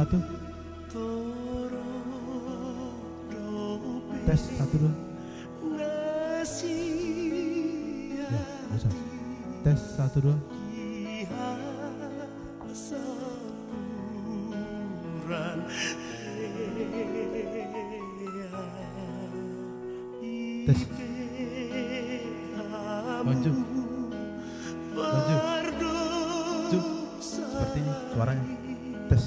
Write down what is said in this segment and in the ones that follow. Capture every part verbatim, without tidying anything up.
Satu. Tes, satu, dua. Ya, bisa. Tes, satu, dua. Tes. Maju. Maju. Maju. Seperti ini suaranya. Tes.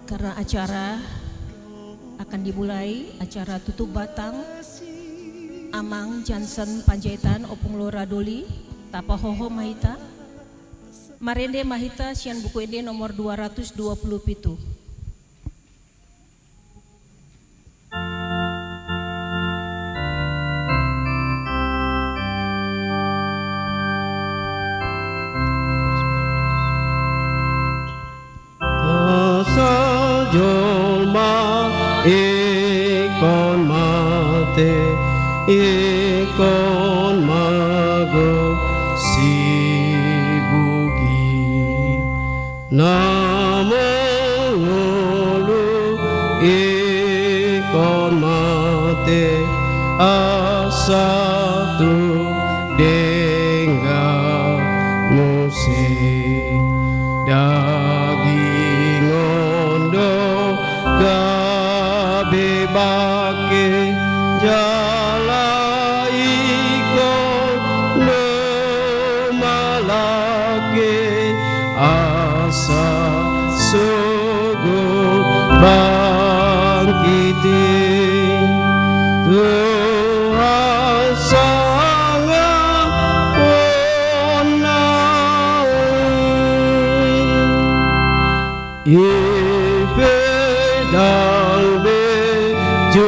Karena acara akan dimulai, acara tutup batang, Amang Jansen Panjaitan, Ompung Lora Doli, tapahohom ma hita. Marende ma hita sian Buku Ende nomor dua ratus dua puluh pitu. Asa jolma ingkon mate, ingkon mago sibogi. Na mangolu ingkon mate, asa tu denggan muse. Daging on do gabe ba Jala ingkon do malangke asa sogot bangkit i. Tuhan sangaphon nami. I pe ndang be juaonku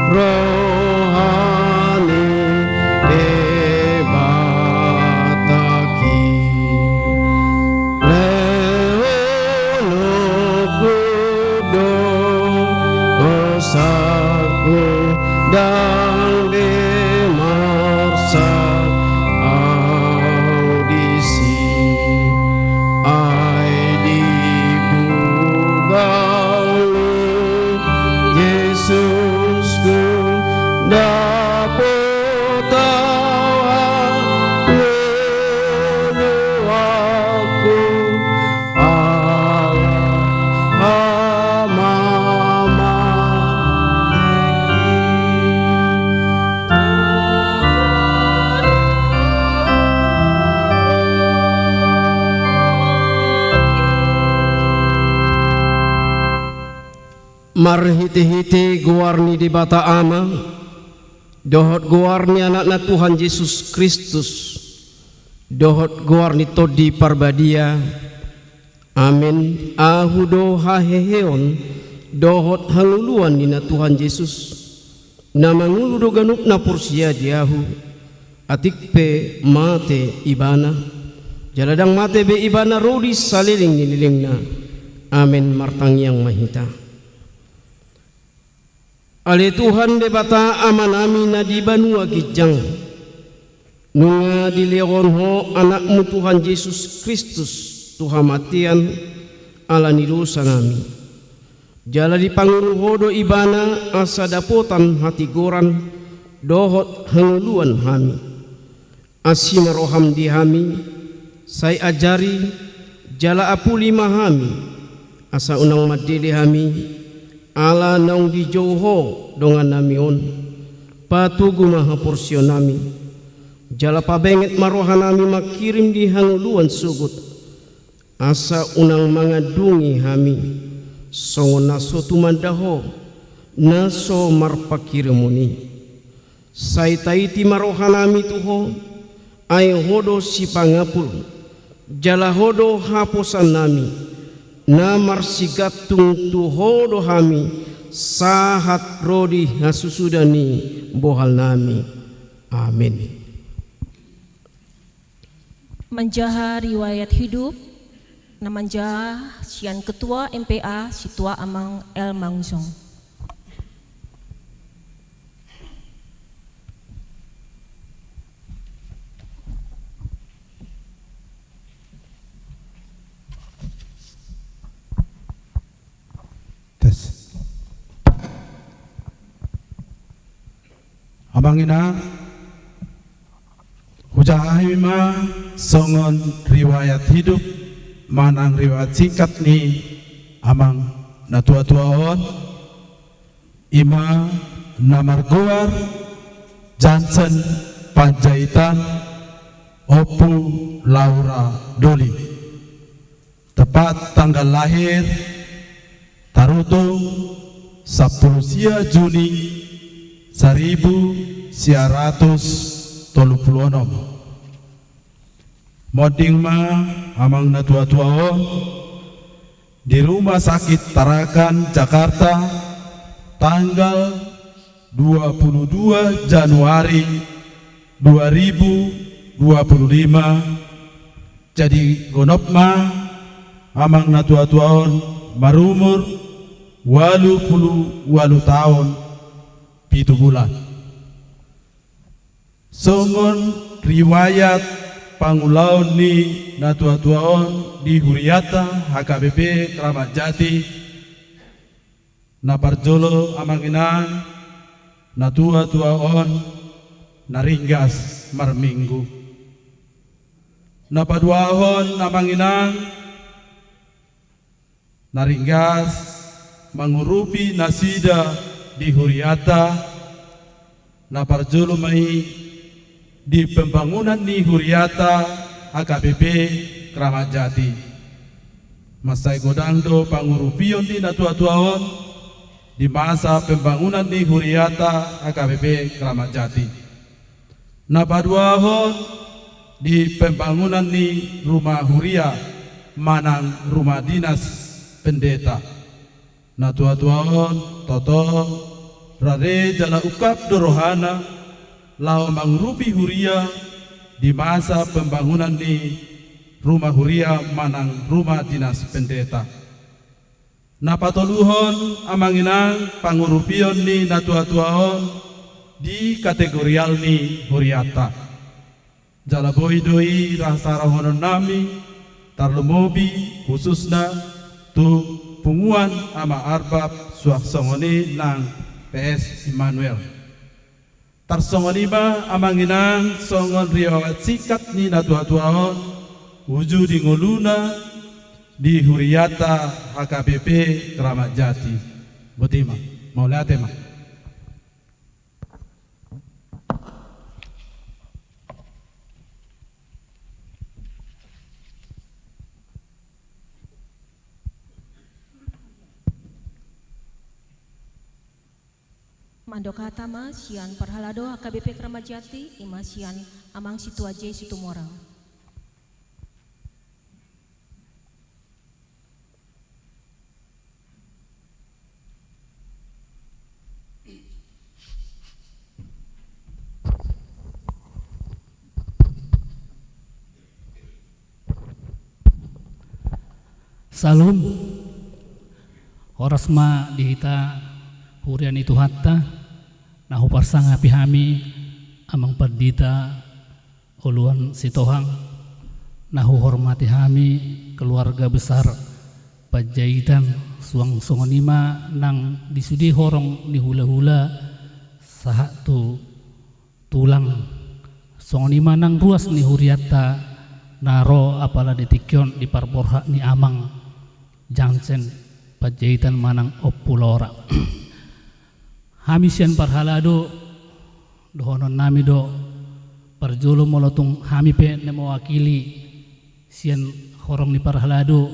roha ni Debata i. Lehononku do dosaku ndang be marsak au disi. Ai di bubaon ni Jesus do dapot au hangoluanku. Ala Ama ma. Marhitehite goar ni Debata Ama, dohot goar ni Anakna Tuhan Jesus Kristus, dohot goar ni Tondi Parbadia. Amen. Ahu do haheheon dohot hangoluan ni na Tuhan Jesus, na mangolu do ganup na porsea di Ahu, atik pe mate Ibana, jala ndang mate be Ibana ro di saleleng ni lelengna. Amen. Martangiang ma hita. Ale Tuhan Debata Amanami na di banua ginjang, nunga dilehon Ho Anakmu Tuhan Jesus Kristus tu hamatean ala ni dosanami. Jala dipangolu Ho do Ibana asa dapotan hatigoran dohot hangoluan hami. Asi ma roham di hami, sai ajari jala apuli ma hami, asa unang mandele hami, ala naung dijou Ho dongannami on. Patogu ma haporseaonnami, jala pabenget ma rohanami mangkirim di hangoluan sogot, asa unang mangandungi hami songon na so tumanda Ho, na so marpangkirimon i. Sai taiti ma rohanami tu Ho, ai Ho do sipangapul, jala Ho do haposaonnami, na marsigantung tu Ho do hami sahat ro di hasusuda ni bohalnami. Amen. Manjaha riwayat hidup na manjaha sian Ketua M P A Situa Amang L Mangunsong. Tes. Amang inang, hujaha hami ma songon riwayat hidup manang riwayat singkat ni amang na tua-tua on, i ma na margoar Jansen Panjaitan, Ompu Laura Doli. Tepat tanggal lahir, tarutung sampulu sia Juni saribu sia ratus tolu pulu onom. Monding ma amang na tua-tua on di Rumah Sakit Tarakan, Jakarta, tanggal dua puluh dua Januari dua ribu dua puluh lima. Jadi gonop ma amang na tua-tua on marumur ualu pulu ualu taon pitu bulan. Songon riwayat pangulaon ni na tua-tua on di hurianta H K B P Kramat Jati, na parjolo amang inang, na tua-tua on na ringgas marminggu. Na paduahon amang inang, na ringgas mangurupi nasida di huriata, na parjolo ma i di pembangunan ni huriata H K B P Kramat Jati. Mansai godang do pangurupion ni natuatua on di masa pembangunan ni huriata H K B P Kramat Jati. Na paduahon di pembangunan ni rumah huria manang rumah dinas pendeta. Natuatua on toto rade jala ungkap do rohana laho mangurupi huria di masa pembangunan ni rumah huria manang rumah dinas pendeta. Na patoluhon amang inang pangurupion ni natuatua on di kategorial ni huriata. Jala boi do i rasa dohononnami, tarlumobi khususna tu punguan Ama Arbab suang songon i nang P S Immanuel. Tarsongon i ma amang inang songon riwayat singkat ni natuatua on, uju di ngoluna di huriata H K B P Kramat Jati. Boti ma, mauliate ma. Mandok hata ma sian parhalado H K B P Kramat Jati, i ma sian Amang Situa J Situmorang. Syalom. Horas ma di hita huria ni Tuhanta, na huparsangapi hami Amang Pandita Oloan Sitohang, na huhormati hami keluarga besar Panjaitan, suang songon i ma nang di sude horong ni hulahula sahat tu tulang, songon i ma nang ruas ni hurianta na ro apala di tingki on di parborhat ni Amang Jansen Panjaitan manang Ompu Laura. Hami sian parhalado, dohononnami do, parjolo molo tung hami pe na mewakili sian horong ni parhalado,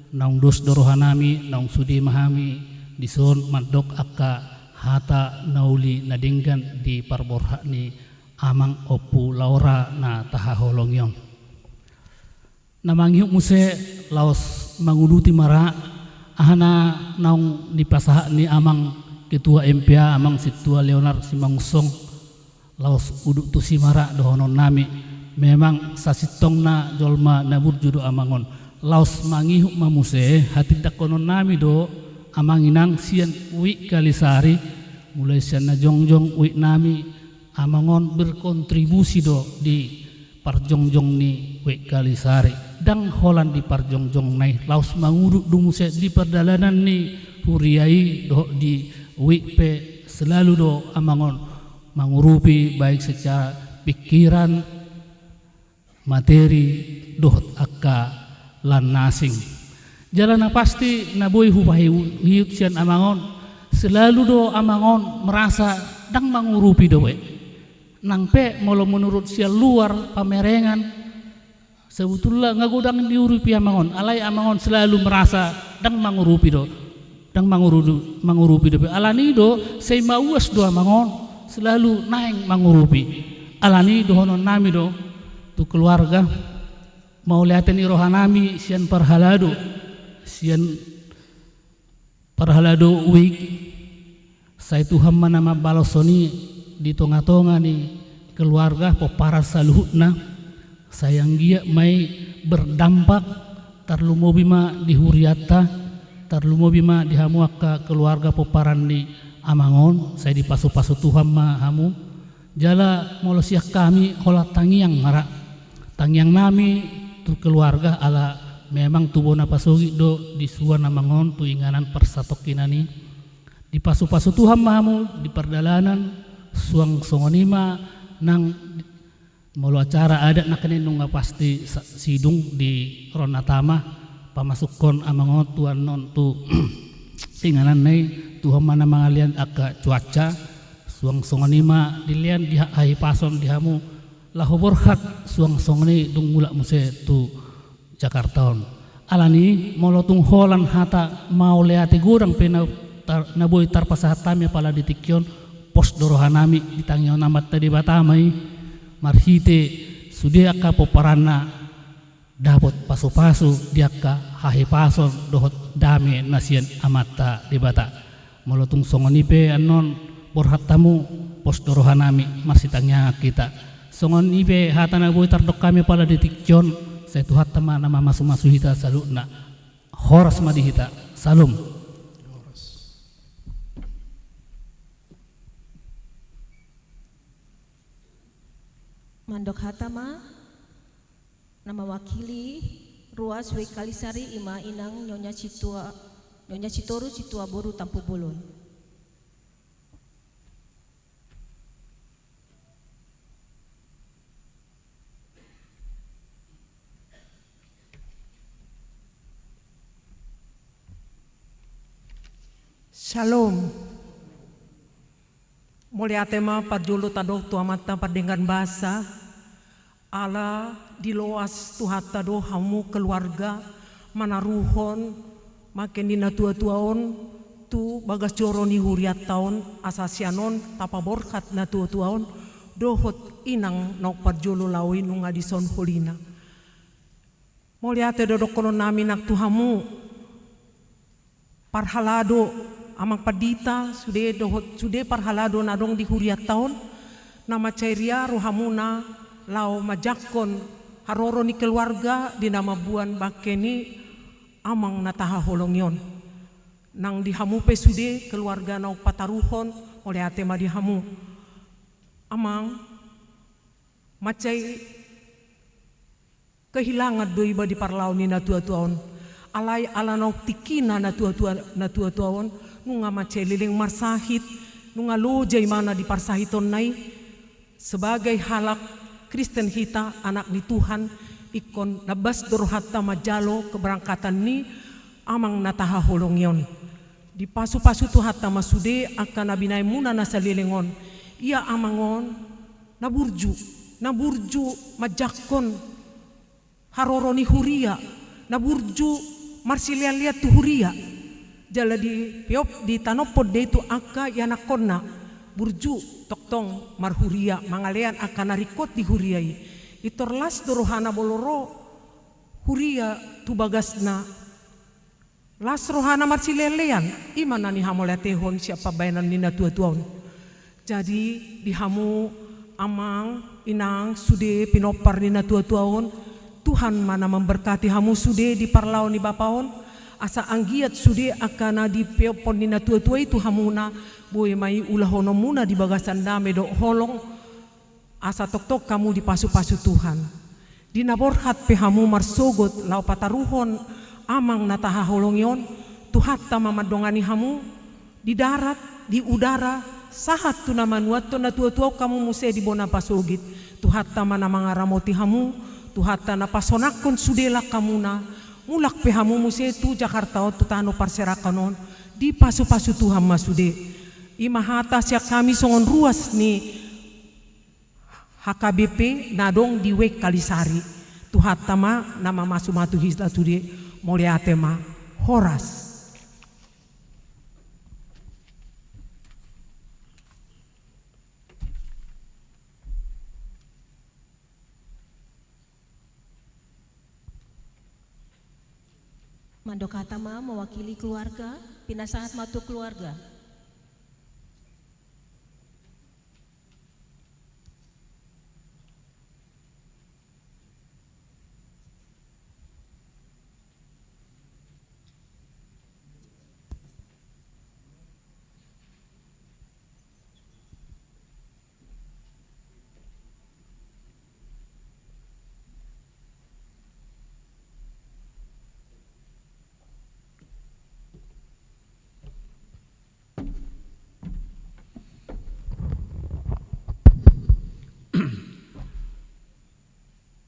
naung dos do rohanami, naung sude ma hami dison mandok angka hata na uli na denggan di parborhat ni Amang Ompu Laura na tahaholongi on. Na mangihut muse laos manguduti ma ra, aha na naung nipasahat ni Amang Ketua M P A, Amang Sintua Leonard Simangunsong, laos udut tusi ma ra dohononnami. Memang sasintongna jolma na burju do Amang on. Laos mangihut ma muse, hatindangkononnami do Amang Inang sian Wijk Kalisari, mulai sian na jongjong wijk nami, Amang on berkontribusi do di parjongjong ni Wijk Kalisari. Ndang holan di parjongjongna i, laos mangudut do muse di pardalanan ni huria i dohot di wijk pe, selalu do Amang on mangurupi baik secara pikiran, materi, dohot angka lan na asing. Jala na pasti na boi hupaihut sian Amang on, selalu do Amang on merasa ndang mangurupi dope. Nang pe molo menurut sian luar pamerengan, sebetulna nga godang diurupi Amang on, alai Amang on selalu merasa ndang mangurupi do. Ndang manguru-, mangurupi dope. Alani do, sai mauas do Amang on, selalu naeng mangurupi. Alani dohononnami do tu keluarga, mauliate ni rohanami sian parhalado, sian parhalado Wijk, sai Tuhan ma na mambaloshon i di tongatonga ni keluarga pomparan saluhutna, sai anggiat ma i berdampak, tarlumobi ma di hurianta, tarlumobi ma di hamu angka keluarga pomparan ni Amang on, sai dipasupasu Tuhan ma hamu. Jala molo sian hami holan tangiang ma ra. Tangiangnami tu keluarga ala memang tubu na pasogit do disuan Amang on tu inganan parsatongkinan i. Dipasupasu Tuhan ma hamu di pardalanan, suang songon i ma nang molo acara adat nangkin i nunga pasti sa-, sidung di ro na tama, pamasukhon Amang on tu annon tu Inganan na i, Tuhan ma na mangalean angka cuaca, suang songon i ma dilean di ha-, hahipason di hamu, laho borhat suang songon i dung mulak muse tu Jakarta on. Alani, molo tung holan hata mauliate godang pe na tar-, na boi tarpasahat hami apala di tingki on, pos do rohanami di tangiang ni Amanta Debata ma i, marhite sude angka pomparanna dapot pasupasu di angka hahipason dohot dame na sian Amanta Debata. Molo tung songon i pe annon borhat hamu, pos do rohanami, marsitangiangan hita. Songon i pe hata na boi tardok hami apala di tingki on, sai Tuhanta ma na mamasumasu hita saluhutna. Horas ma di hita. Syalom. Mandok hata ma na mawakili ruas W K Kalisari, i ma inang Nyonya Situa-, Nyonya Sitoru Situaboru Tampubolon. Syalom. Mauliate ma parjolo tadok tu Amanta pardenggan basa, ala diloas Tuhanta do hamu keluarga manaruhon bangke ni natuatua on tu bagas joro ni hurianta on, asa sian on tapaborhat natuatua on dohot inang naung parjolo laho i nunga dison holina. Mauliate do dokkononnami nang tu hamu parhalado, amang pandita, sude dohot sude parhalado na adong di hurianta on, na mansai ria rohamuna laho manjangkon haroro ni keluarga di na mamboan bangke ni amang na tahaholongi on. Nang di hamu pe sude keluarga naung pataruhon, mauliate ma di hamu. Amang, mansai kehilangan do iba di parlao ni natuatua on. Alai ala naung tingkina natuatua, natuatua on, nunga mansai leleng marsahit, nunga loja imana di parsahitonna i. Sebagai halak Kristen hita, anak ni Tuhan, ingkon nambas do rohanta manjalo keberangkatan ni amang na tahaholongi on. Dipasupasu Tuhanta ma sude angka na binahenmuna na saleleng on. Ia amang on na burju, na burju manjangkon haroro ni huria, na burju marsileanlean tu huria. Jala dipeop, ditanophon do i tu angka ianakkonna, burju tongtong marhuria, mangalean angka na ringkot di huria i. Intor las do rohana molo ro huria tu bagasna. Las rohana marsileanlean, i ma na nihamauliatehon sian pambahenan ni natuatua on. Jadi, di hamu amang, inang, sude pinompar ni natuatua on, Tuhan ma na mamberkati hamu sude di parlao ni bapa on, asa anggiat sude angka na dipeophon ni natuatua i tu hamuna, boi ma i ulahononmuna di bagasan dame dohot holong, asa tongtong hamu dipasupasu Tuhan. Di na borhat pe hamu marsogot laho pataruhon amang na tahaholongi on, Tuhanta ma mandongani hamu, di darat, di udara, sahat tu na manuathon natuatua on hamu muse di bona pasogit. Tuhanta ma na mangaramoti hamu, Tuhanta na pasonangkon sude langkamuna, mulak pe hamu muse tu Jakarta on, tu tano parserahan on, dipasupasu Tuhan ma sude. I ma hata sian hami songon ruas ni H K B P na adong di W K Kalisari. Tuhanta ma na mamasumasu hita sude, mauliate ma, horas. Mandok hata ma mewakili keluarga, pinasahat ma tu keluarga.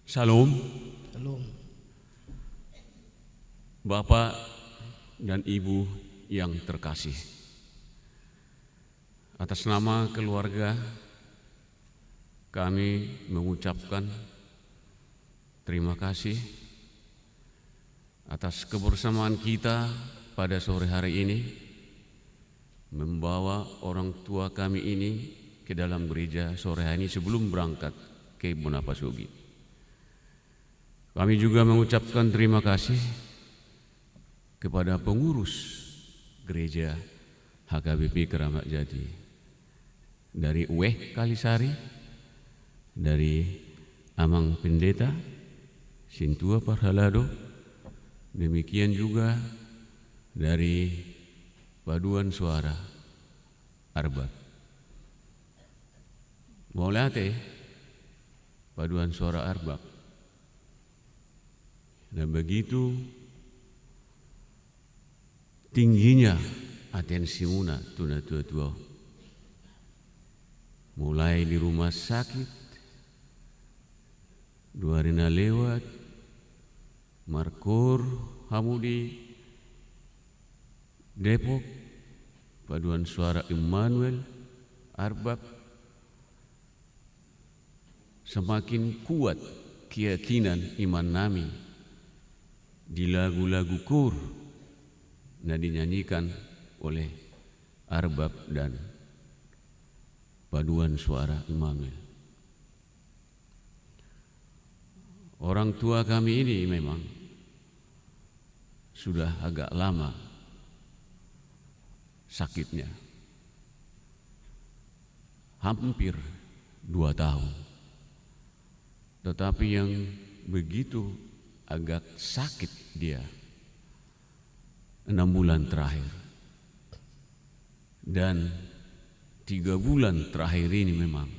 Shalom. Shalom. Bapak dan Ibu yang terkasih. Atas nama keluarga, kami mengucapkan terima kasih atas kebersamaan kita pada sore hari ini, membawa orang tua kami ini ke dalam gereja sore hari ini sebelum berangkat ke Bonapasugi. Kami juga mengucapkan terima kasih kepada pengurus gereja H K B P Keramat Jati, dari Weh Kalisari, dari Amang Pendeta Sintua Parhalado, demikian juga dari Paduan Suara Arbab. Mauliate, Paduan Suara Arbab. Dan begitu tingginya atensimuna tu natua-tua. Mulai di rumah sakit, dua hari na lewat, markoor hamu di Depok, Paduan Suara Immanuel, Arbab, semakin kuat keyakinan iman nami di lagu-lagu koor na dinyanyikan oleh Arbab dan Paduan Suara Immanuel. Orang tua kami ini memang sudah agak lama sakitnya. Hampir dua tahun. Tetapi yang begitu agak sakit dia enam bulan terakhir. Dan tiga bulan terakhir ini memang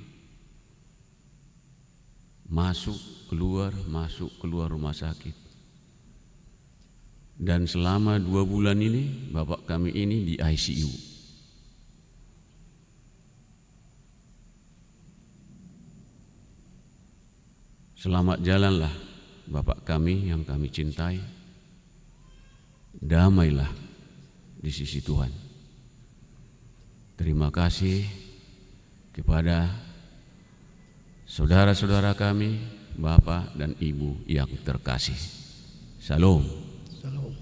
masuk keluar, masuk keluar rumah sakit. Dan selama dua bulan ini, bapak kami ini di I C U. Selamat jalanlah, Bapak kami yang kami cintai. Damailah di sisi Tuhan. Terima kasih kepada saudara-saudara kami, Bapak dan Ibu yang terkasih. Syalom. Syalom.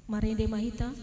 Marende ma hita.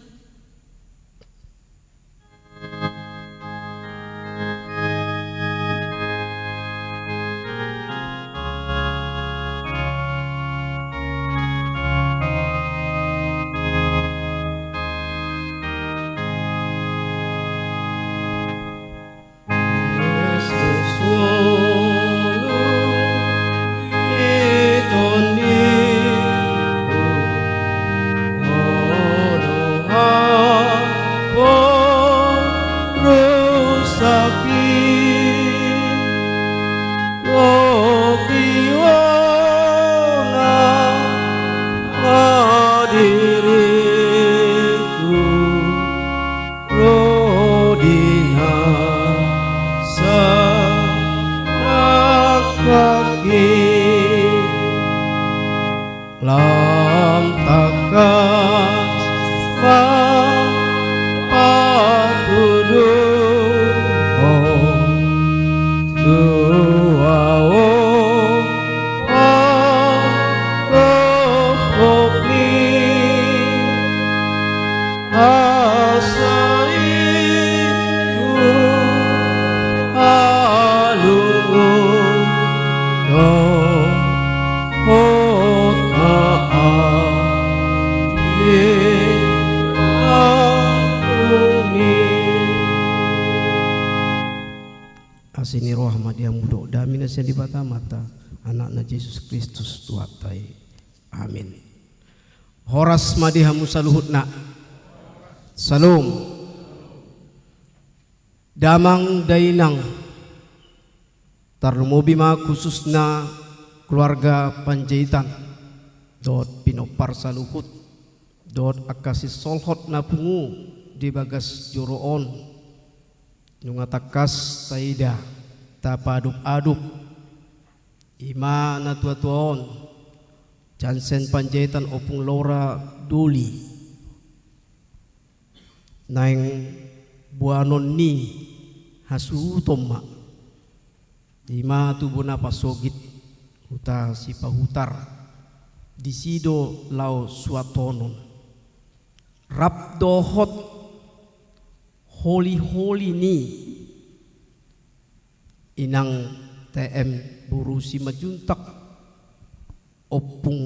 Ro di na sangkaki lam tangkas ma patuduhon tu ahu panggokhon ni. Asa ingkon halungun dohot maandit. Asi ni roha ma di hamu dohot dame na sian Debata Amanta, Anakna Jesus Kristus Tuhanta i. Amin. Horas ma di hamu saluhutna. Syalom. Damang dainang, tarlumobi ma khususna keluarga Panjaitan. dohot pinompar saluhut, dohot angka sisolhot na pungu di bagas joro on. Nunga tangkas taida, tapaadop-adop, i ma na tua-tua on, Jansen Panjaitan Ompung Lora Doli. Naeng boanon ni hasuhuton ma, i ma tu bona pasogit, huta Sipahutar, disi do laho suantonon. Rap dohot holi-holi ni Inang T M boru Simanjuntak, Ompung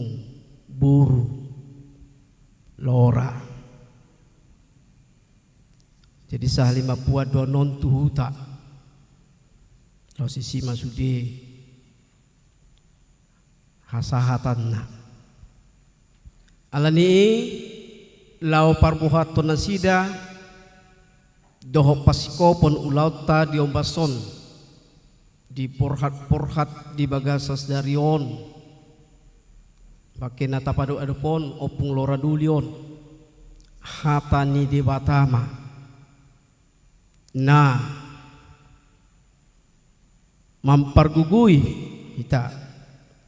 boru Lora. Jadi sahali mamboan doanon tu huta, laos disi ma sude hasahatanna. Alani i, laho parbohathon nasida dohot pasingkopon ulaonta di ombas on, di porhat-porhat di bagasan sadari on, pake na tapaadop-adop on, Ompung Lora Doli on, hata ni Debata ma na mampargogoi hita,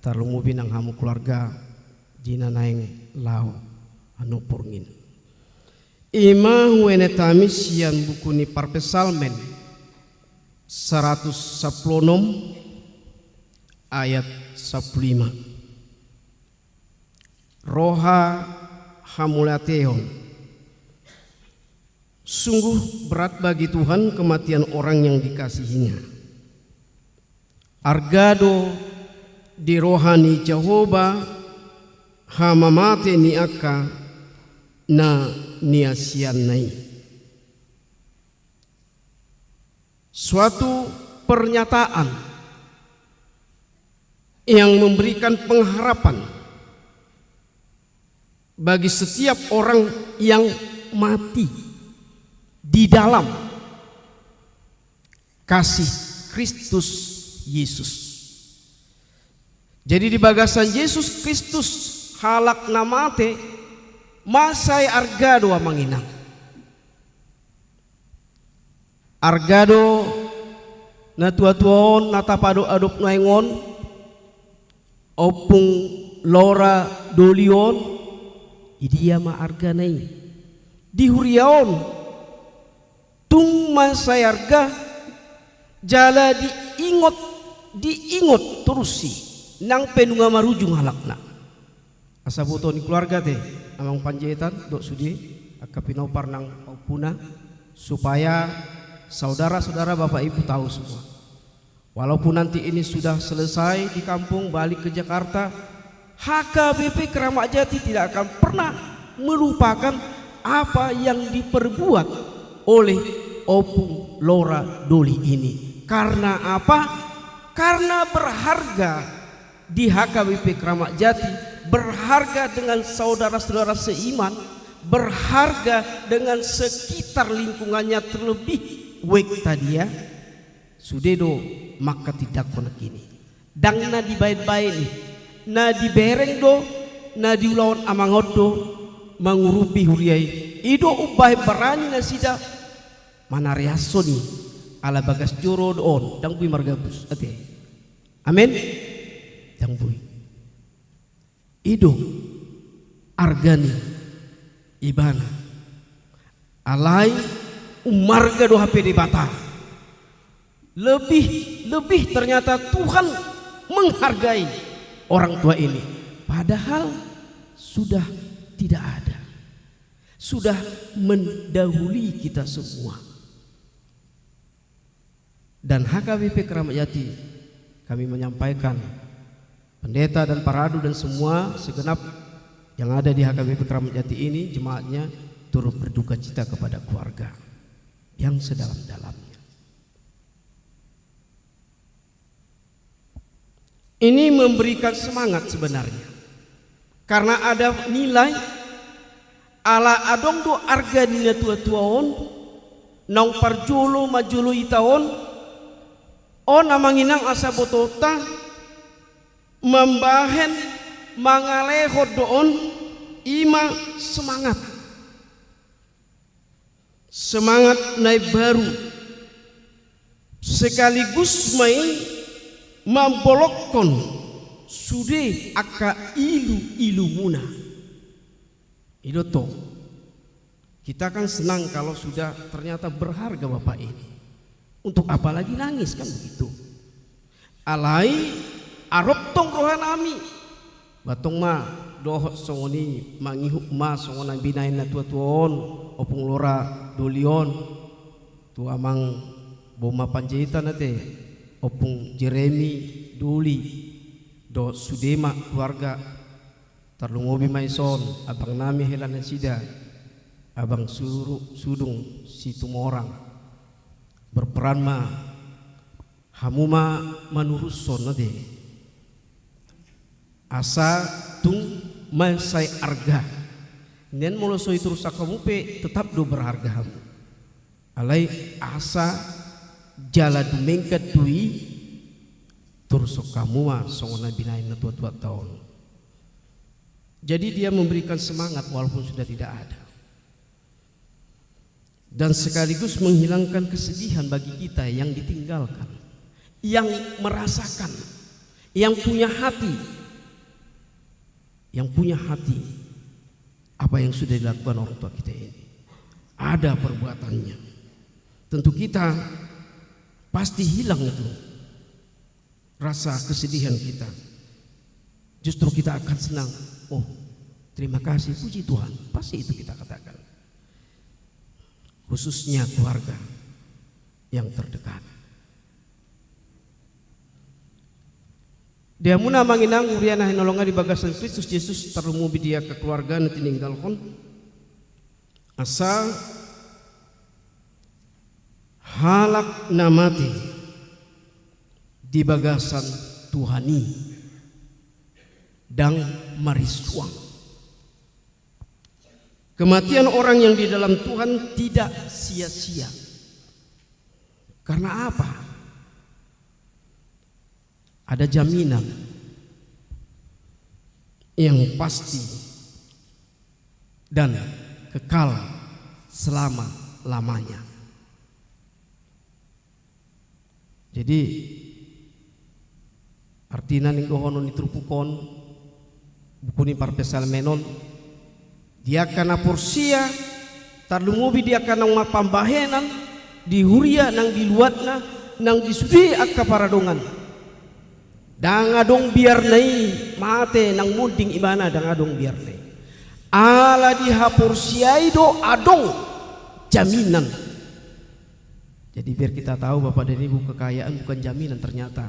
tarlumobi nang hamu keluarga di na naeng laho hanompor ngin. I ma huenet hami sian buku ni Parpsalmen saratus sampulu onom ayat sampulu lima. Roha hamauliateon. Sungguh berat bagi Tuhan kematian orang yang dikasihinya. Arga do di roha ni Jahowa hamamate ni angka na niasianna i. Suatu pernyataan yang memberikan pengharapan bagi setiap orang yang mati di dalam kasih Kristus Yesus. Jadi di bagasan Jesus Kristus halak na mate, mansai arga do amang inang. Arga do na tua-tua on na tapaadop-adop nuaeng on, Ompung Lora Doli on, di dia ma argana i? Di huria on. Tung mansai arga, jala diingot, diingot torus i, nang pe nunga marujung halakna. Asa boto ni keluarga te, Amang Panjaitan dohot sude angka pinompar nang pahompuna, supaya saudara-saudara, bapak ibu tahu semua. Walaupun nanti ini sudah selesai di kampung, balik ke Jakarta, H K B P Keramat Jati tidak akan pernah melupakan apa yang diperbuat oleh Ompung Lora Doli ini. Karena apa? Karena berharga di H K B P Keramat Jati, berharga dengan saudara-saudara seiman, berharga dengan sekitar lingkungannya, terlebih wekta dia sude do manghatindanghon nangkin i. Ndang na dibaen-baen i, na dibereng do, na diulahon amang on do mangurupi huria i. I do umbahen barani nasida manareashon i, ala bagas joro do on, ndang boi margabus, ate. Amen. Ndang boi. I do arga ni ibana. Alai umarga do hape Debata. Lebih, lebih ternyata Tuhan menghargai orang tua ini. Padahal sudah tidak ada. Sudah mendahului kita semua. Dan H K B P Keramat Jati, kami menyampaikan, pendeta dan paradu dan semua segenap yang ada di H K B P Keramat Jati ini, jemaatnya, turut berduka cita kepada keluarga yang sedalam-dalamnya. Ini memberikan semangat sebenarnya. Karena ada nilai, ala adong do arga ni na tua-tua on, naung parjolo manjolo hita on, on amang inang asa botoonta mambahen mangalehon do on, i ma semangat. Semangat na imbaru, sekaligus ma i mambolongkon sude angka ilu-ilumuna. I do tong. Kita kan senang kalau sudah ternyata berharga Bapak ini. Untuk apa lagi nangis, kan begitu. Alai arop tong rohanami. Ba tong ma dohot songon i, mangihut ma songon na binahen na tua-tua on, Ompung Lora Doli on, tu Amang Boma Panjaitan ate, Ompung Jeremy Doli, dohot sude ma keluarga. Tarlumobi ma ison abangnami hela nasida, Abang Suru-, Sudung Situmorang. Berperan ma hamu ma manurushon ate, asa tung mansai arga. Nian molo so iturushon hamu pe tetap do berharga hamu. Alai asa jala dumenggan do i, turushon hamu ma songon na binahen na tua-tuanta on. Jadi dia memberikan semangat walaupun sudah tidak ada. Dan sekaligus menghilangkan kesedihan bagi kita yang ditinggalkan, yang merasakan, yang punya hati, yang punya hati apa yang sudah dilakukan orang tua kita ini. Ada perbuatannya. Tentu kita pasti hilang itu rasa kesedihan kita. Justru kita akan senang. Oh, terima kasih, puji Tuhan. Pasti itu kita katakan. Khususnya keluarga yang terdekat. Di hamuna amang inang, huria na hinaholongan di bagasan Kristus Jesus, tarlumobi di angka keluarga na tininggalhon. Asa halak na mate di bagasan Tuhan i ndang marisuang. Kematian orang yang di dalam Tuhan tidak sia-sia. Karena apa? Ada jaminan yang pasti dan kekal selama-lamanya. Jadi, artina ni dohonon ni turpuk on, buku ni parpsalmen on, di angka na porsea, tarlumobi di angka naung marpambahenan, di huria nang di luatna, nang di sude angka paradongan. Ndang adong biarna i mate nang monding ibana, ndang adong biarna i. Ala dihaporseai do adong jaminan. Jadi biar kita tahu, Bapak dan Ibu, kekayaan bukan jaminan ternyata.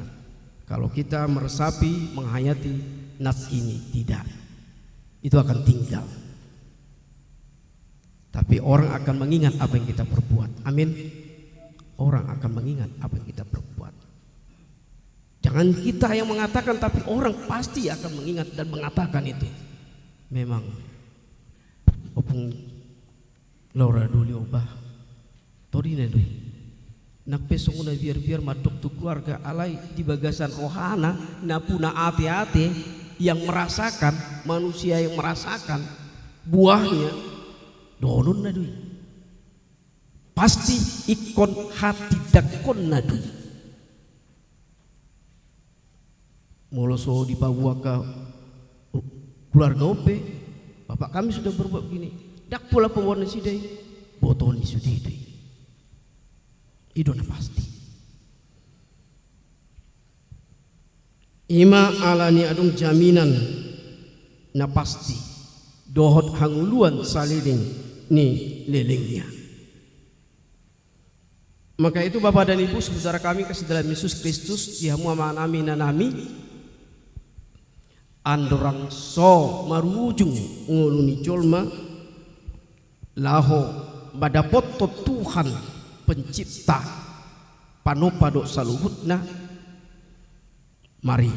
Kalau kita meresapi, menghayati nas ini, tidak. Itu akan tinggal. Tapi orang akan mengingat apa yang kita perbuat. Amin. Orang akan mengingat apa yang kita perbuat. Jangan kita yang mengatakan, tapi orang pasti akan mengingat dan mengatakan itu. Memang, Ompung Lora Doli, bah, torina do i. Nang pe songon na biar-biar mandok tu keluarga, alai di bagasan rohana, na puna ate-ate, yang merasakan, manusia yang merasakan buahnya, dohononna do i. Pasti ingkon hatindangkonna do i. Molo so dipaboa angka keluarga on pe, "Bapak kami sudah berbuat begini," ndang pola paboaon nasida i, botoon ni sude do i. I do na pasti. I ma ala ni adong jaminan na pasti dohot hangoluan saleleng ni lelengna. Maka itu, Bapak dan Ibu, saudara kami kasih dalam Yesus Kristus, di hamu amanami, inanami, andorang so marujung ngolu ni jolma laho mandapothon Tuhan Pencipta, Panompa dohot saluhutna, mari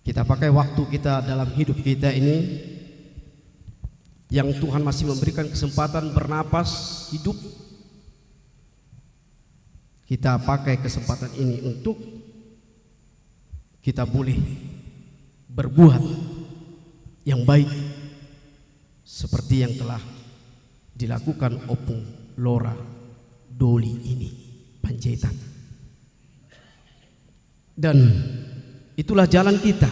kita pakai waktu kita dalam hidup kita ini, yang Tuhan masih memberikan kesempatan bernapas, hidup, kita pakai kesempatan ini untuk kita boleh berbuat yang baik seperti yang telah dilakukan Ompung Lora Doli ini, Panjaitan. Dan itulah jalan kita.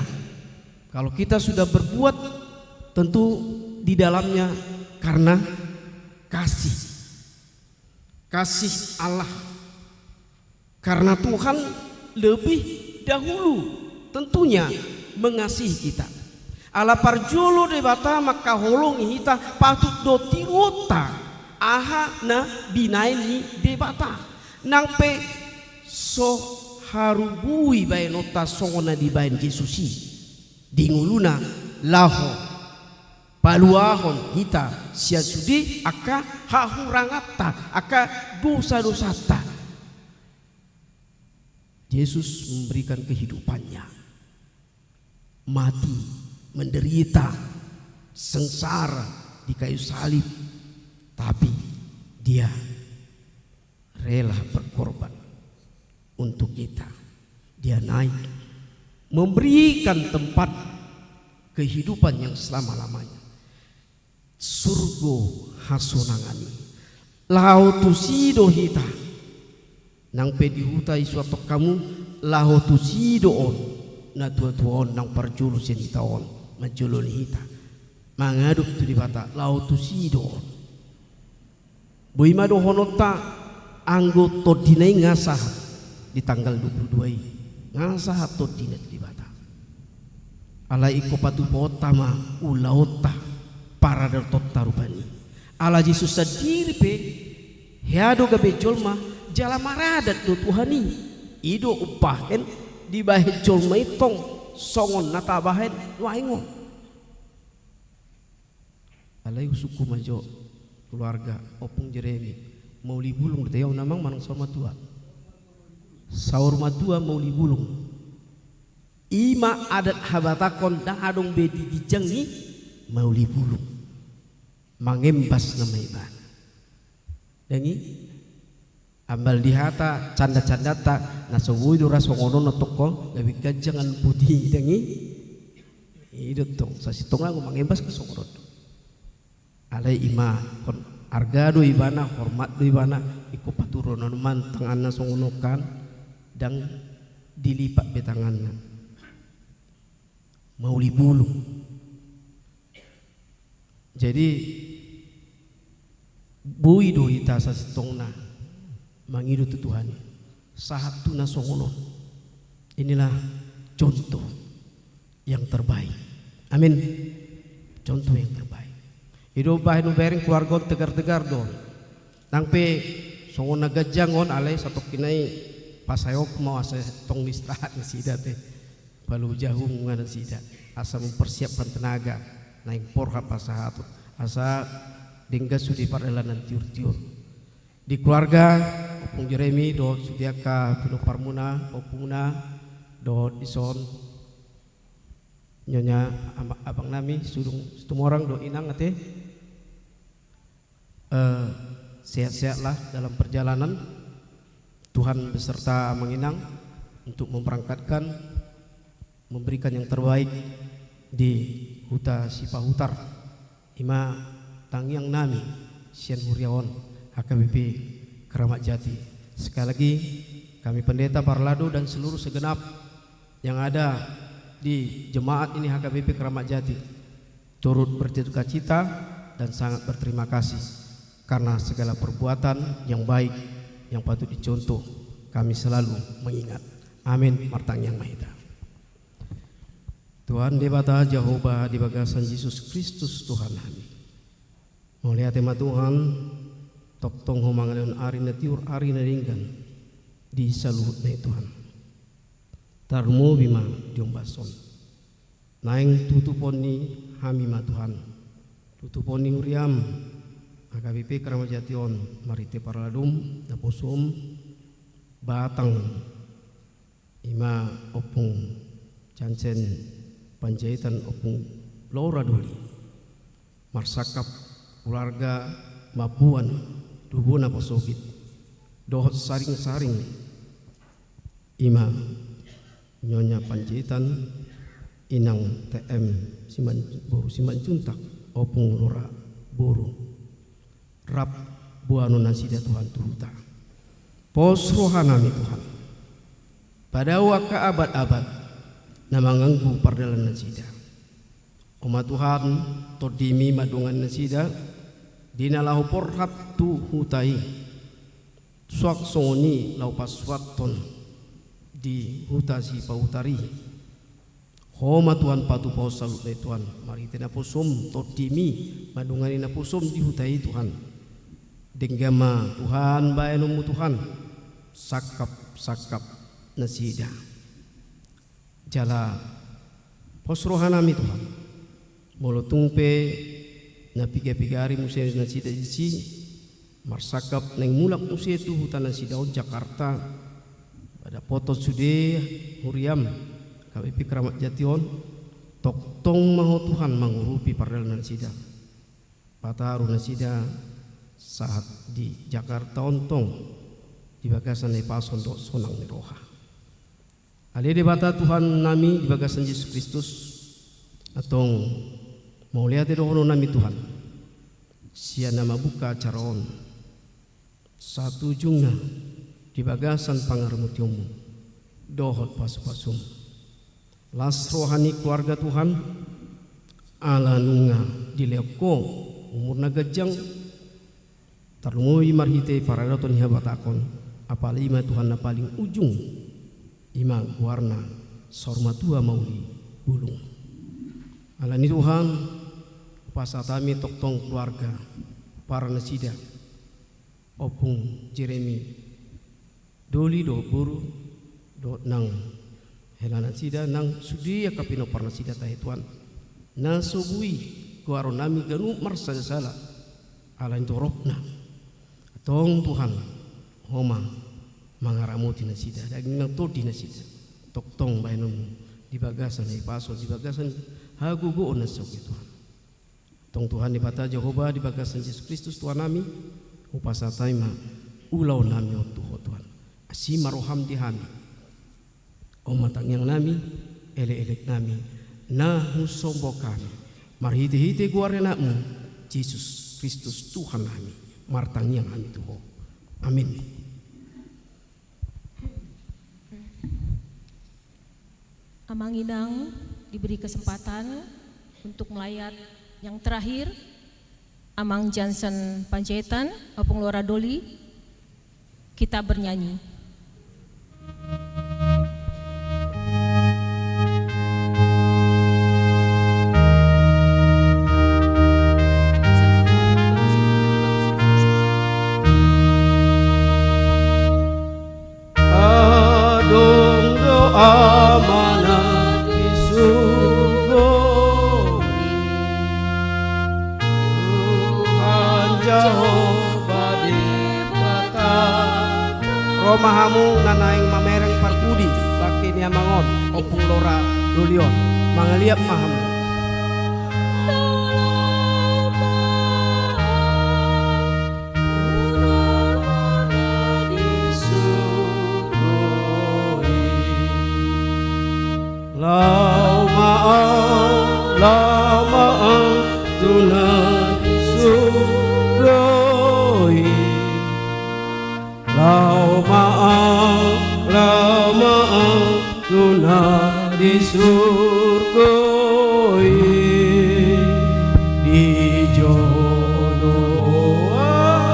Kalau kita sudah berbuat, tentu di dalamnya karena kasih. Kasih Allah. Karena Tuhan lebih dahulu tentunya mengasihi kita. Ala parjolo Debata mangkaholongi hita, patut do tiruonta aha na binahen ni Debata. Nang pe so harubui baenonta songon na dibaen Jesus i di ngoluna, laho paluahon hita sian sude angka hahuranganta, angka dosa-dosanta. Yesus memberikan kehidupannya, mati, menderita, sengsara di kayu salib, tapi Dia rela berkorban untuk kita. Dia naik, memberikan tempat kehidupan yang selama-lamanya. Surgo hasonangan i. Laho tusi do hita. Nang pe di huta i so antong hamu, laho tusi do on. Na tua-tua on, na parjolo sian hita on, manjoloi hita, mangadop tu Debata, laho tusi do on. Boi ma dohononta, anggo tondina i nga sahat di tanggal dua puluh dua i, nga sahat tondina di Debata. Alai ingkon patupaonta ma ulaonta, paradatonta rupani. Ala Jesus sandiri pe, hea do gabe jolma, jala maradat do Tuhan i. I do umbahen dibahen jolma i tong songon na tabahen nuaeng on. Alai husungkun ma jo, keluarga Ompung Jeremy, mauli bulung do tahe on, amang, manang saur matua? Saur matua mauli bulung. I ma adat habatahon, ndang adong be di ginjang ni mauli bulung. Mangembas nama ibana. Ndang i? Ambal di hata, canda-candanta, na so boi do ra songon on na tongko, gabe ganjang an puti, ndang i? I do tong, sasintongna anggo mangembas ke songon on do. Alai i ma, ingkon arga do ibana, hormat do ibana, ingkon paturunon ma tanganna songon on kan, ndang dilipat be tanganna. Mauli bulung. Jadi, boi do hita sasintongna mangido tu Tuhan i. Sahat tu na songon on. Inilah contoh yang terbaik. Amin. Contoh yang terbaik. I do bahen hubereng keluarga on, tegar-tegar do. Nang pe songon na ganjang on, alai satongkin nai pasaeonku ma asa tong istirahat nasida te. Palu jahu ngana sida, asa mempersiapkan tenaga, naeng porhat pasahaton, asa denggan sude pardalanan tiur-tiur. Di keluarga Ompung Jeremy dohot sude angka pinomparmuna, ompungna, dohot dison nyonya ama-, abang nami, Sudung Situmorang dohot inang ate. Eh, sehat-sehatlah dalam perjalanan. Tuhan beserta Amang Inang untuk memberangkatkan, memberikan yang terbaik di Huta Sipahutar. I ma tangiang nami sian huria on, H K B P Keramat Jati. Sekali lagi, kami pendeta, parlado, dan seluruh segenap yang ada di jemaat ini, H K B P Keramat Jati, turut berdukacita dan sangat berterima kasih karena segala perbuatan yang baik yang patut dicontoh, kami selalu mengingat. Amin. Martangiang ma hita. Tuhan Debata Jahowa, di bagasan Jesus Kristus Tuhannami, mauliate ma Tuhan, tongtong Ho mangalehon ari na tiur, ari na denggan di saluhutna i, Tuhan. Tarlumobi ma di ombas on. Naeng tutupon ni hami ma, Tuhan, tutupon ni huriaM, H K B P Keramat Jati on, marhite parladom, naposoM, batang, i ma Ompung Jansen Panjaitan, Ompung Lora Doli, marsangkap keluarga mamboan tubu na pasogit, dohot saring-saring, i ma Nyonya Panjaitan, Inang T M Siman-, boru Simanjuntak, Ompung Lora boru. Rap boanon nasida Tuhan tu huta. Pos rohanami Tuhan. Padao angka abad-abad na manganggu pardalan nasida. O ma Tuhan, TondiMi mandongani nasida, di na laho porhat tu huta i. Suang songon i laho pasuathon di huta Sipautar i. Ho ma Tuhan patupaon saluhutna i Tuhan, marhite naposoM, TondiMi mandongani naposoM di huta i Tuhan. Denggan ma Tuhan baenonMu Tuhan, sangkap-sangkap nasida. Jala pos rohanami Tuhan. Molo tung pe na piga-piga ari muse nasida disi, marsangkap naeng mulak muse tu huta nasida on Jakarta, pada poto sude huriaM, K B P Kramat Jati on, tongtong ma Ho Tuhan mangurupi pardalan nasida. Pataru nasida sahat di Jakarta on tong, di bagasan hahipason dohot sonang ni roha. Ale Debata Tuhannami di bagasan Jesus Kristus, antong mauliate dohononnami Tuhan, sian na mambuka acara on, sahat tu ujungna di bagasan pangaramotionMu dohot pasu-pasuM. Las roha ni keluarga Tuhan, ala nunga dilehon Ho umur na ganjang, tarlumobi marhite paradaton ni habatahon, apala i ma Tuhan na paling ujung, i ma goarna saur matua mauli bulung. Alani Tuhan, hupasahat hami tongtong keluarga, para nasida, Ompung Jeremy Doli dohot boru, dohot nang hela nasida, nang sude angka pinompar nasida tahe Tuhan. Na so boi goaronnami ganup marsala-sala, alani toropna. Antong Tuhan, Ho ma mangaramoti nasida, daging nang tondi nasida. Tongtong baenonMu di bagasan hahipason, di bagasan hagogoon na so boi Tuhan. Antong Tuhan Debata Jahowa, di bagasan Jesus Kristus Tuhannami, hupasahat hami ma ulaonnami on tu Ho Tuhan. Asi ma rohaM di hami. On ma tangiangnami, elek-eleknami, na husombahon hami marhite-hite goar ni AnakMu, Jesus Kristus Tuhannami, martangiang hami tu Ho. Amin. Amang Inang diberi kesempatan untuk melayat yang terakhir, Amang Jansen Panjaitan, Ompung Lora Doli, kita bernyanyi. Adong do Amana di surgo i, Tuhan Jahowa Debata. Ro ma hamu na naeng mamereng parpudi bangke ni amang on, Ompung Lora Doli on, mangaliat ma hamu. Laho ma au, laho ma au tu na di surgo i. Laho ma au, laho ma au tu na di surgo i, di jodo au.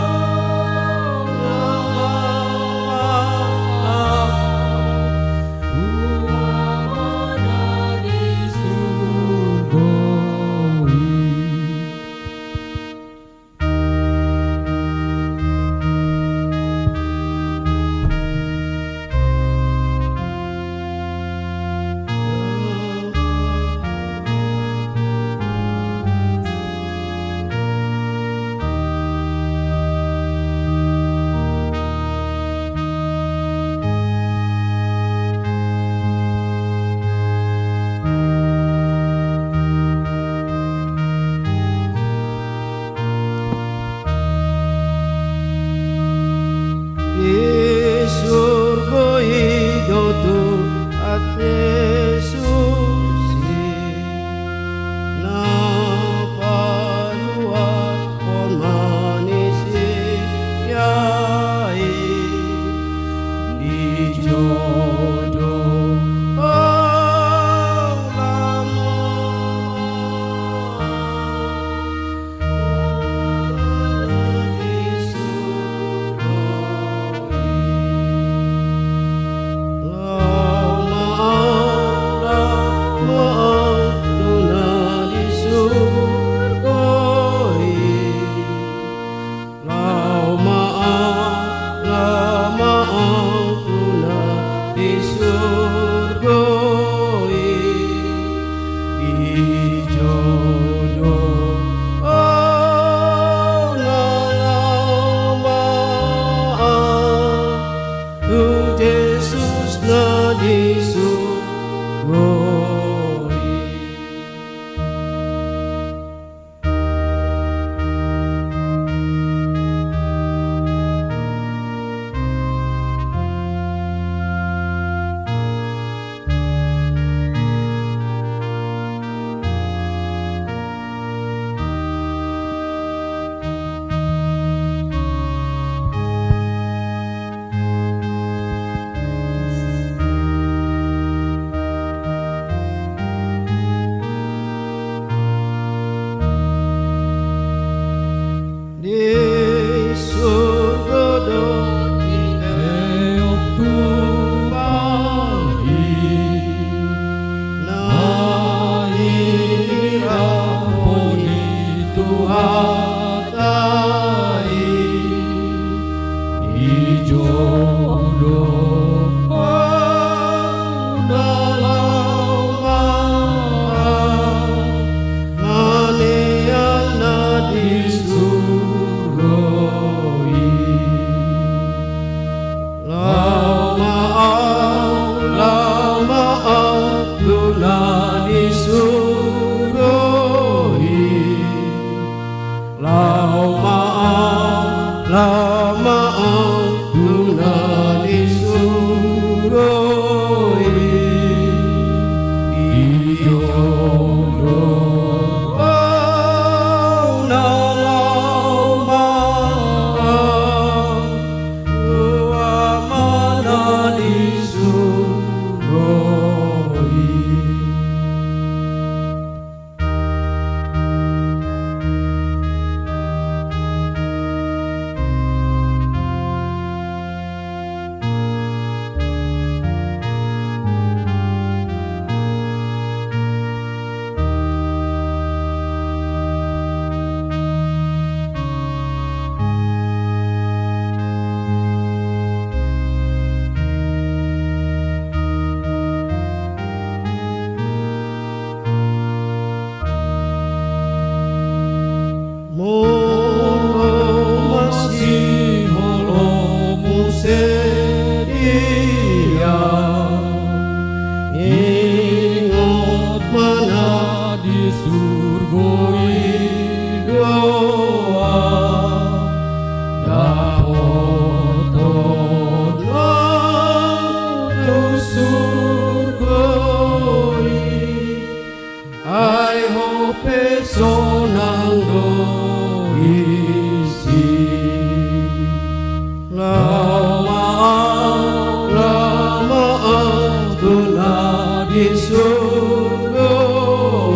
surgo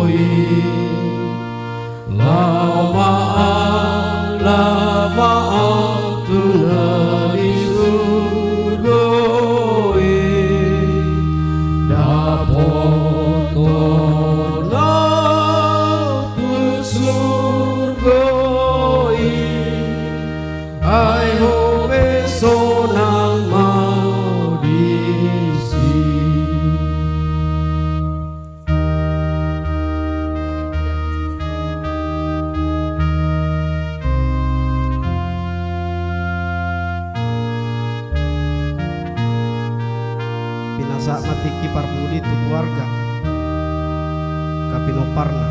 i. Laho ma au, laho ma au tu na di surgo i. Dapothon au tu surgo i. Ai ho pe sonang ma au disi. Pinasahat ma tingki parpudi tu keluarga angka pinomparna.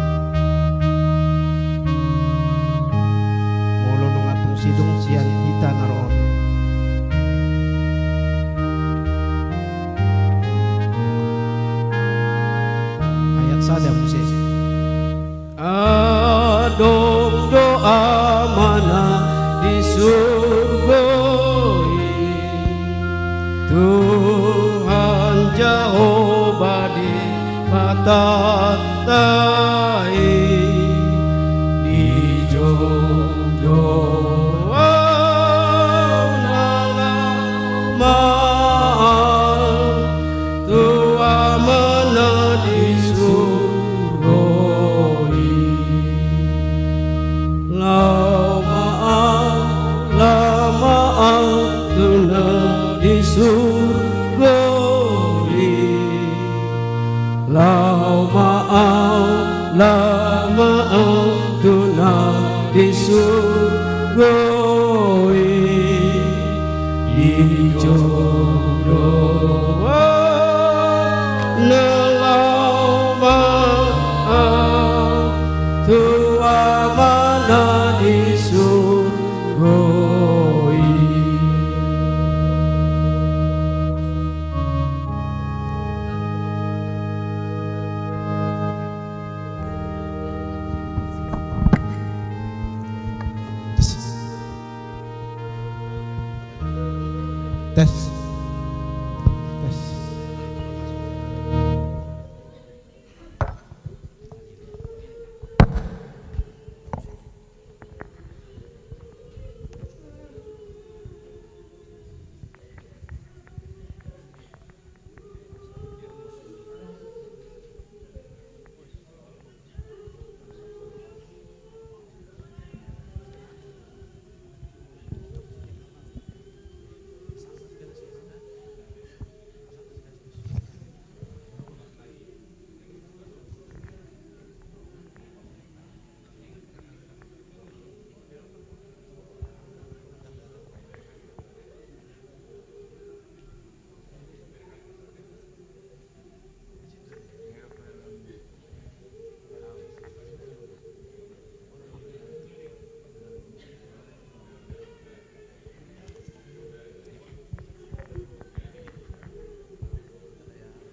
Molo nunga tung sidung sian hita na ro on. Ayat sada muse. Adong do Amana di surgo i, Tuhan Jahowa Debatanta i. Dijou do au na laho ma au tu Amana di surgo i. Laho ma au, laho ma au tu na di surgo i. Laho ma au, laho ma au tu na di surgo i. Dijou do au na laho ma au tu Amana di surgo i. Tes. Tes. Tes.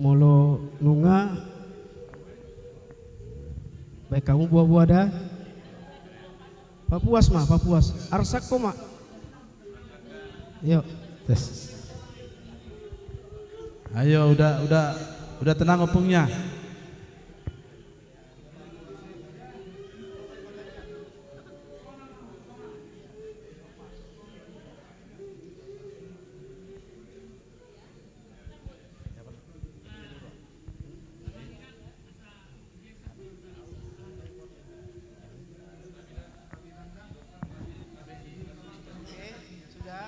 Molo nunga, baen hamu boa-boa da. Papuas ma, papuas. Arsak ho ma. Yo. Tes. Ayo, udah, udah, udah tenang ompungnya. Oke, sudah.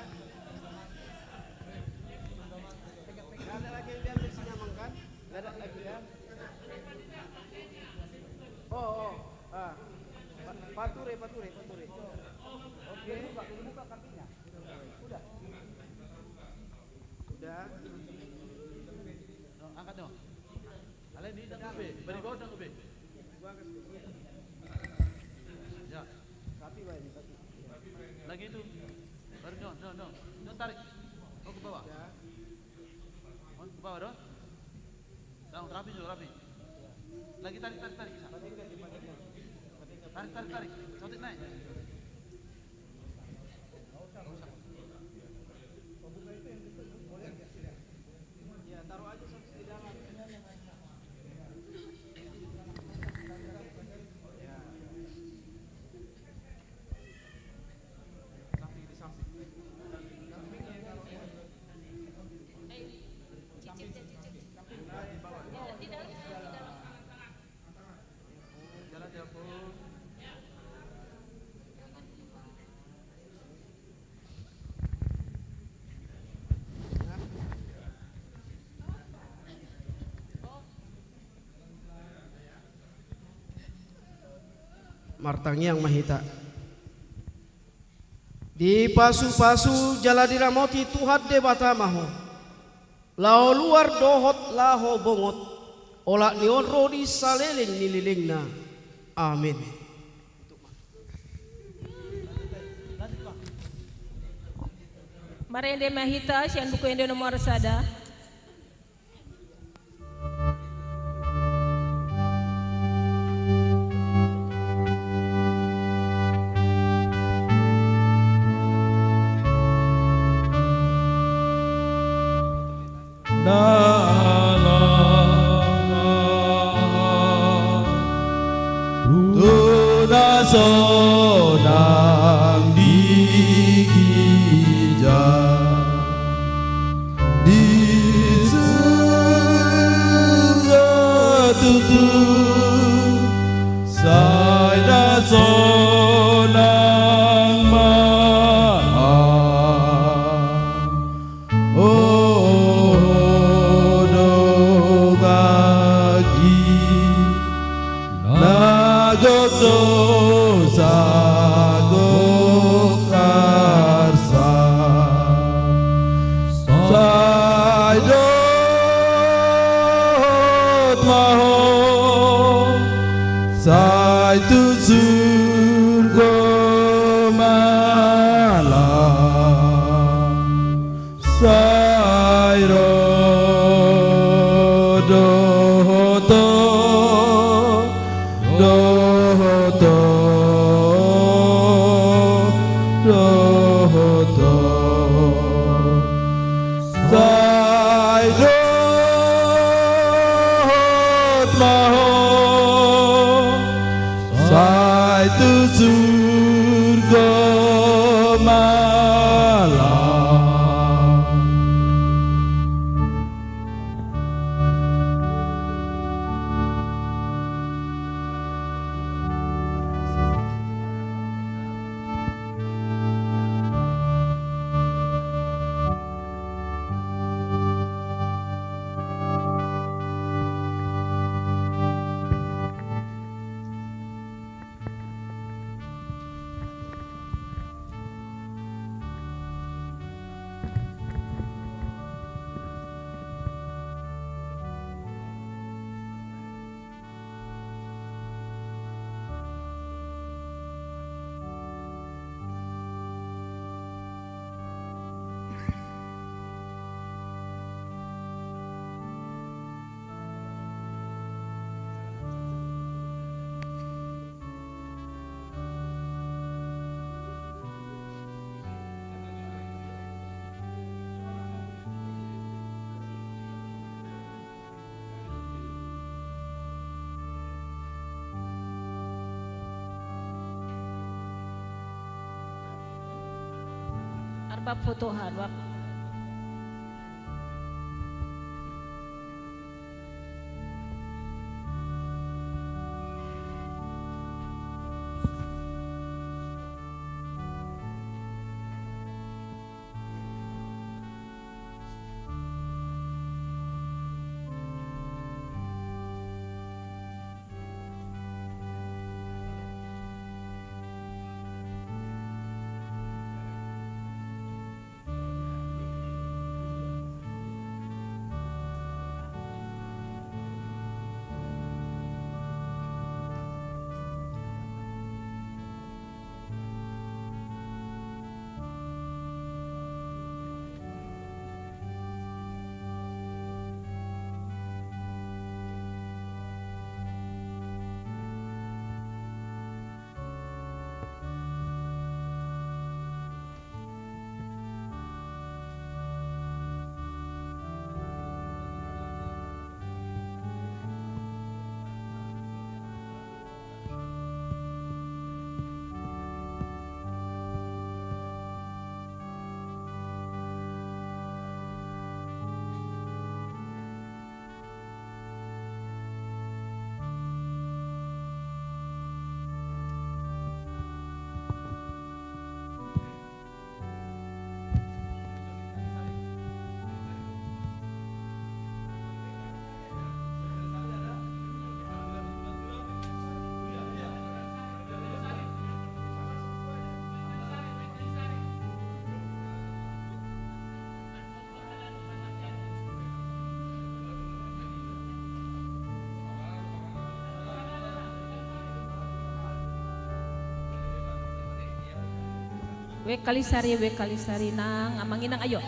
Nggak ada lagi yang diambil, sinyaman kan? Nggak ada lagi ya? Oh, oh. Ah. Pa-, pature, pature, pature. Oke. Udah. Udah. No, angkat no. Alai ni, dang ube. Bari bawah dang ube. Ya. Lagi itu. Baru no, no, no. No, tarik. Oh, ke bawah. Oh, ke bawah dong. Dong, rapi dulu, rapi. Lagi tarik, tarik, tarik. Tarik, tarik, tarik. Cotik naik. Iya, taruh aja sampai di dalam. Martangiang ma hita. Dipasupasu jala diramoti Tuhan Debata ma ho, laho luar dohot laho bongot, olat ni on ro di saleleng ni lelengna. Amen. Marende ma hita sian Buku Ende nomor sada. Dalam tu na sonang di ginjang di surgo tutu, sai na sonang ma. O dongan i na gok dosa gok arsa, sai dohot ma ho, sai tu surgo ma lam. Sai ro dohot ho, dohot ho, dohot ho. Sai dohot ma ho, sai tu surgo ma lam. Arba foto ha, dua. Wek Kalisari, Wek Kalisari, nang amang inang, ayo.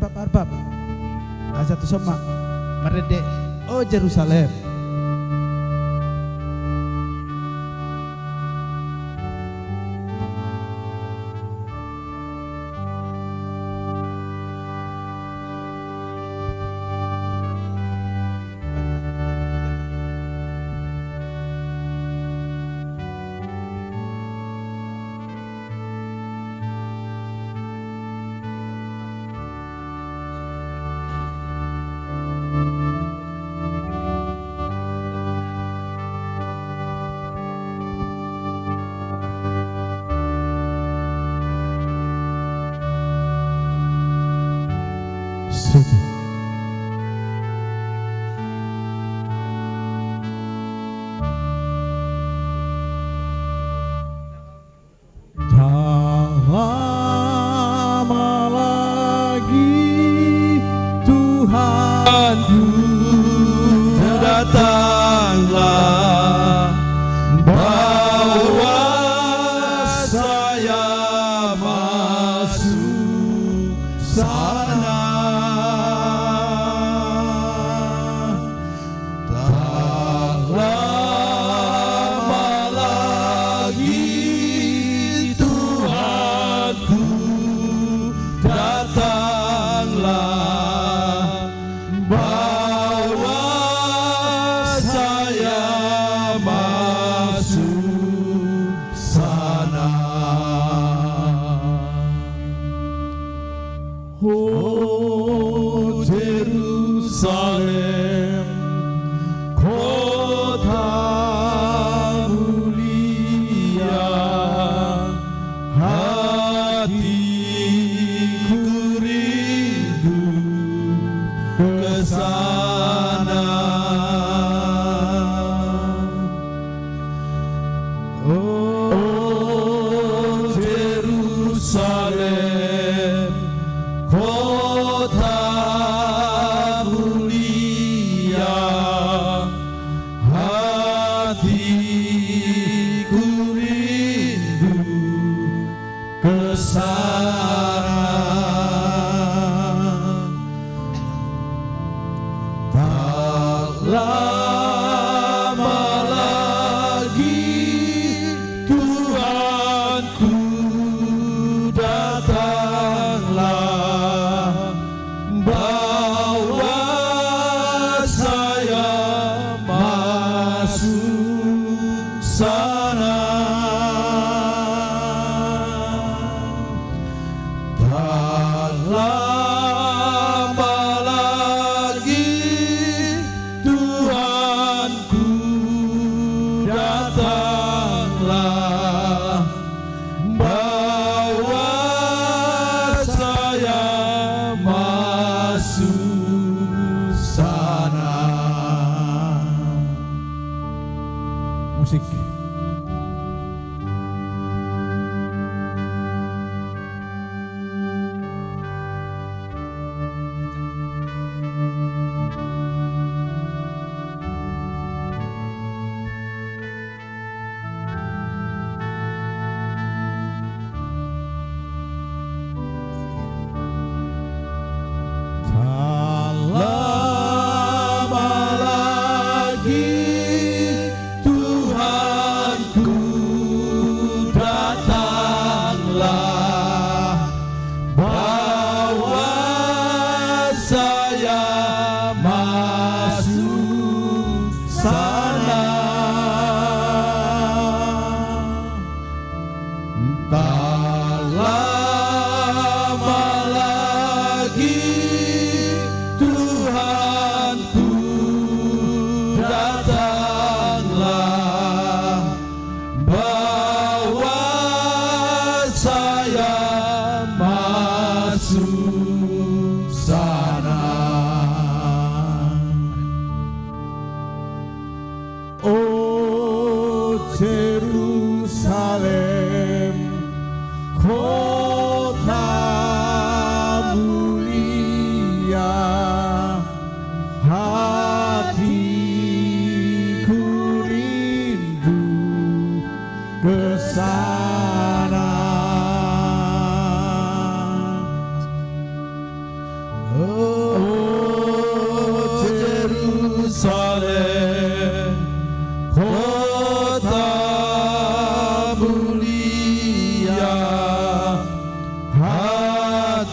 Parbab. Asa tuson ma marende, o Jerusalem. Tak lama lagi Tuhanku datanglah, bawa saya masuk sana. Tak lama lagi Tuhanku datanglah, bawa saya masuk sana. O Jerusalem, kota mulia, hatiku rindu ke sana. O Jerusalem, kota mulia, hatiku rindu ke sana. Tak lama lagi Tuhanku datanglah, bawa saya masuk sana. Tak lama lagi Tuhanku datanglah, bawa saya masuk sana. Musik.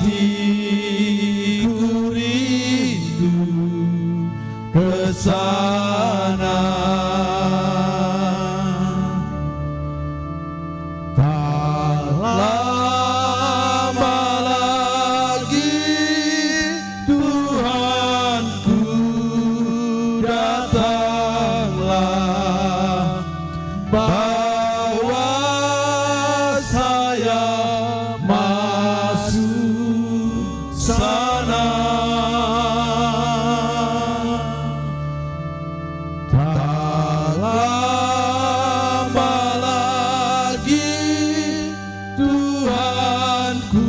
Ku rindu ke sana. Tak lama lagi, Tuhanku, datanglah, bawa saya masuk sana. Tak lama lagi, Tuhanku,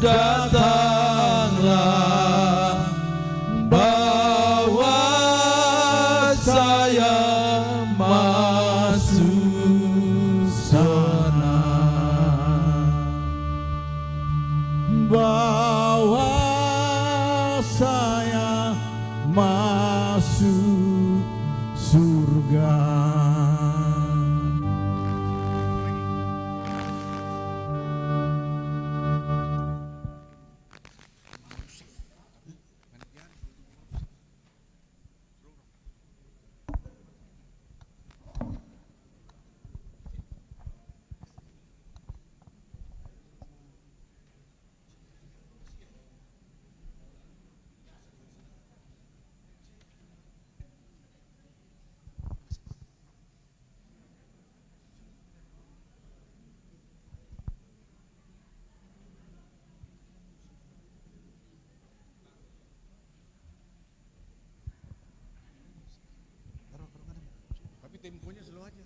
datanglah, bawa saya masuk sana. Bawa saya masuk surga. Tapi temponya slow aja.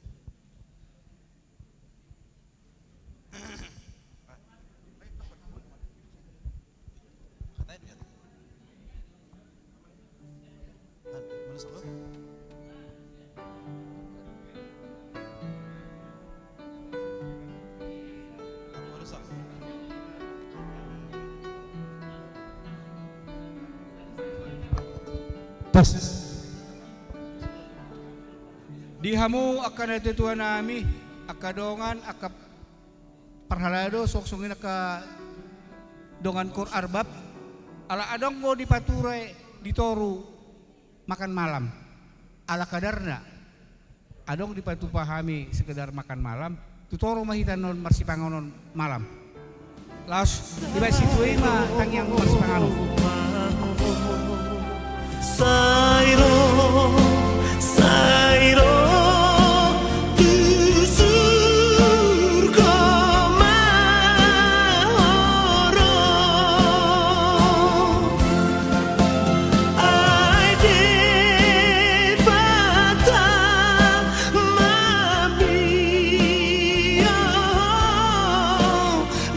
Tes. Di hamu angka natuatua nami, angka dongan, angka parhalado, songon i angka dongan koor Arbab, ala adong do dipature di toru makan malam. Ala kadarna, adong dipatupa hami sekedar makan malam, tu toru ma hita annon marsipanganon malam. Laos, dibaen situtu i ma tangiang marsipanganon. Sai ro, sai ro, tu surgo ma ro. Ai Debata mamiho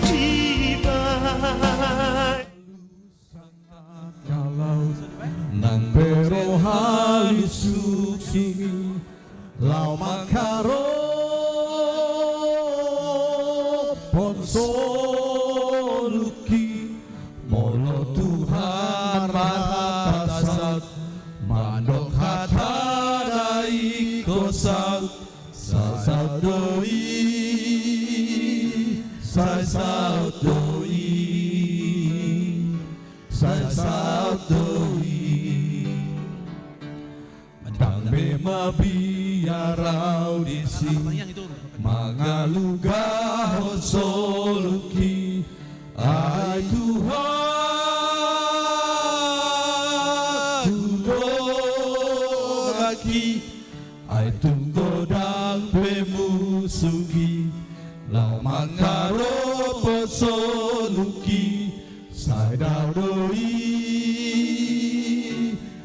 dibaen. Nang pe ro halisuk sini, laho mangkarophon soluki, molo Tuhan marhata saut, mandok hatana ingkon saut, sai saut do i, sai saut do i, sai saut do i. Ndang be mabiar au disi, mangalugahon soluki, ai Tuhan, hudongaki, ai tung godang pe musuhi, laho mangkarophon soluki, sai dao do i,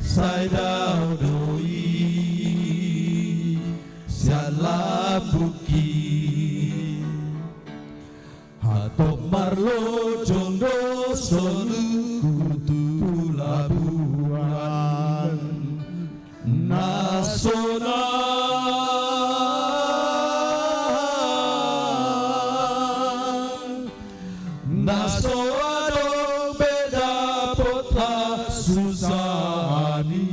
sai dao do i, sian lambungki. Hatop marlojong do soluku tu labuan na sonang, na so adong be dapot hasusaan i.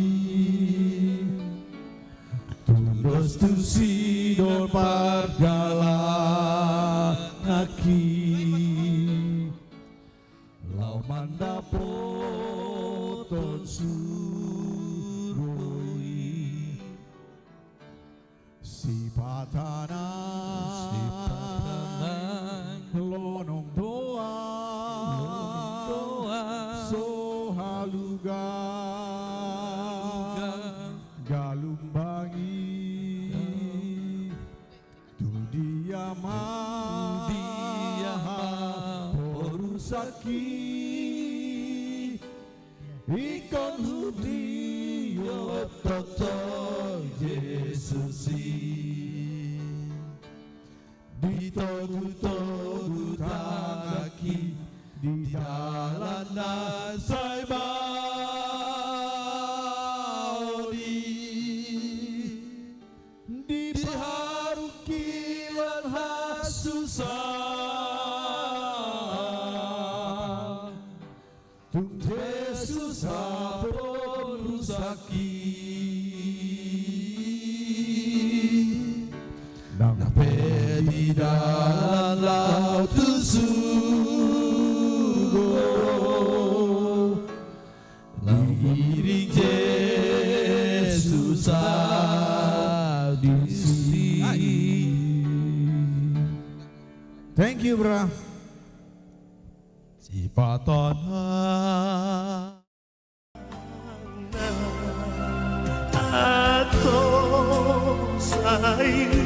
Tudos tusi do pardalananki. Surgo i. Sipata nang, sipata nang, lonong doang, lonong doang, so halugan, halugan, galumbang i, galumbang i. Tu dia ma, tu dia ma porusangki? Ingkon hudihon tongtong Jesus i. Ditogutogu tanganki di dalan na sai maol i. Di harungkilan hasusaan, tung Jesus haporusangki. Nang pe di dalan laho tu surgo, diiring Jesus ahu disi. Thank you, bro. Sipata nang, atau sai